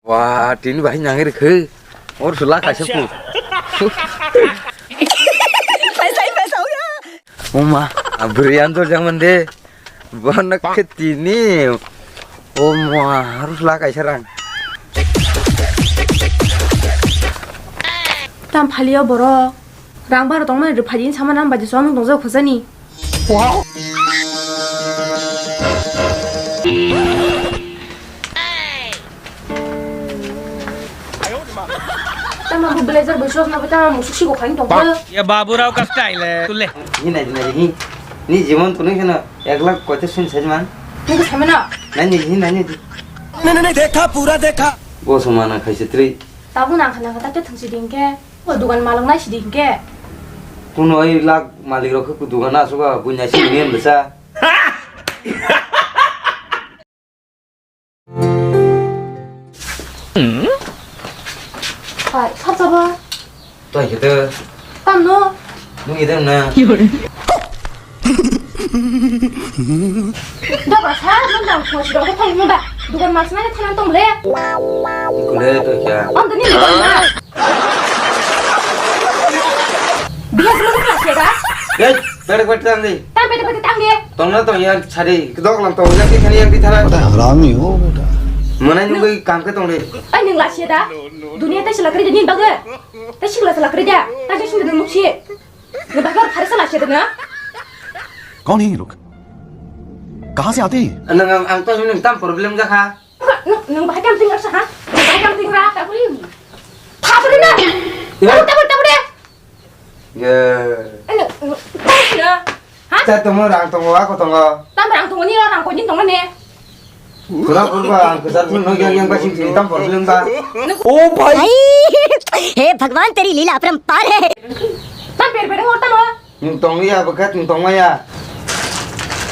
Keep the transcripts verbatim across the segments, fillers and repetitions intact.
Wah, tini bahai nangri khe. Or sula kaisa ku. Phaisai, phaisai, ura. Oma, bwrwi anjor jang mande. Bono khe tini. Oma, harus la kaisa rang. Tam phalio borok. Rang baro tongmani rwphaidi hinwi sama nang bai de chwng tongjago khojani. Tama bo blazer bai chosma bai tama musuk sigo khaini tongkha. Ya Baburao ka style hai. Tule. Hi nai nai hi. Ni jimon tuni kheno ek lakh koito sin sajman. Nungkhe samano. Nai ni hi nai ni. Nahi nahi dekha pura dekha. Bo somana khaise tri. Tabuk nang khana kata khe thangsi dingkhe. O dugan malok nai sidi hinkhe. Kuno oi lak malik rok khe dugan asuk a bunya sidi ni bwsa. Hai, sab sabo. Toi khe to. Tam no. Nung idem na. Doba sa, nang dang khwa sirok thang nung da. Dugan mas na thanan tong le. Kule to kya. Ang tani dugan na. Biya sima ko klas ya da? Dei, bere bere tang di. Tam bere bere tang di. Tong na tong ya sari, dok lang tong ya di thani ya di thana. Bada harami ho beta. Mana nung bai kam ke tong di. Ai nung las ya da? Dunia ta sila kri de nin baga. Ta sila sila kri da. Ta sila nung si. Nung baga thare sala si da na. कौन है ये लोग? कहाँ से आते हैं ये? Nang ang ang to nung tam problem ja kha. Nung, nung bahai kam ting rasa ha? Nung bahai kam ting ra, ta buri. Ta buri na. Ya. Tabur, tabur, tabur de. Ya. Nung, nung, tabur na. Ha? Cha tongo, rang tongo, ako tongo. Tam rang tongo ni, rang ko jin tongo ne. Kula kurba, ang kesar pun no yang yang basing sini tam problem ba. ओ भाई। हे भगवान, तेरी लीला अपरंपार है। Tam per per ngor tamo. Nung tong ya, bekat nung tong ya.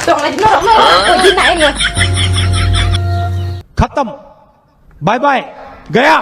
Tong lagi norok no, kau jin naik no. खत्म। Bye bye. गया।